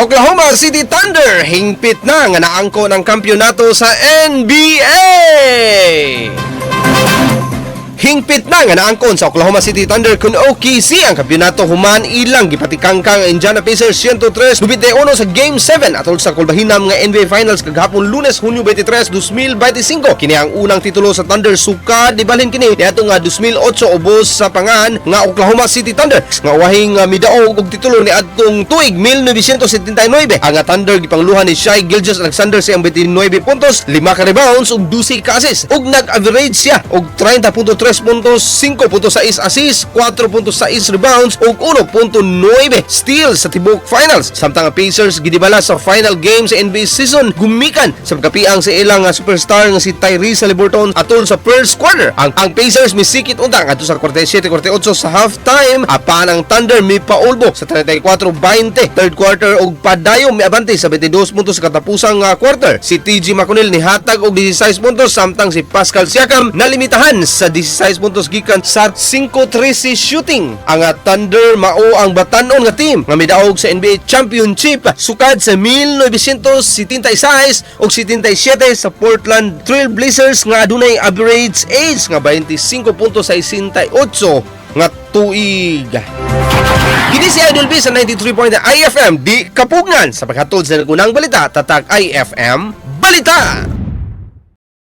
Oklahoma City Thunder hingpit na nga naangko ng kampyonato sa NBA. Hingpit na nga naangkon sa Oklahoma City Thunder kun OKC ang kampyonato human ilang gipatikangkang ang Indiana Pacers 103-91 sa Game 7 atol sa kulbahinam nga NBA Finals kagahapon Lunes, Hunyo 23, 2025. Kini ang unang titulo sa Thunder sukad ibalhin kini niadto nga 2008 ubos sa pangan nga Oklahoma City Thunder nga wahing midaog og titulo niadtong tuig 1979. Ang Thunder gipangluhan ni Shai Gilgeous-Alexander sa iyang 29 puntos, 5 ka rebounds ug 12 ka assists ug nag-average siya og 30.3 puntos, 5.6 assists, 4.6 rebounds ug 1.9 steals sa tibok finals. Samtang ang Pacers gidibala sa final game sa NBA season gumikan sa pagkapiang sa ilang superstar nga si Tyrese Haliburton atol sa first quarter. Ang Pacers misikit unta ngadto sa 47-48 sa halftime, apan ang Thunder mipaulbo sa 34-20 third quarter ug padayon miabante sa 22 puntos sa katapusang quarter. Si TJ McConnell nihatag og 16 puntos, samtang si Pascal Siakam nalimitahan sa 16 puntos gikan sa 5-13 shooting. Ang Thunder mao ang batanon nga team nga midaog sa NBA Championship sukad sa 1976 ug 77 sa Portland Trail Blazers nga adunay average age nga 25.68 nga tuig. Kini si Idol B sa 93.9 IFM, di kapugnan sa paghatod sa nagunang balita, tatak IFM Balita.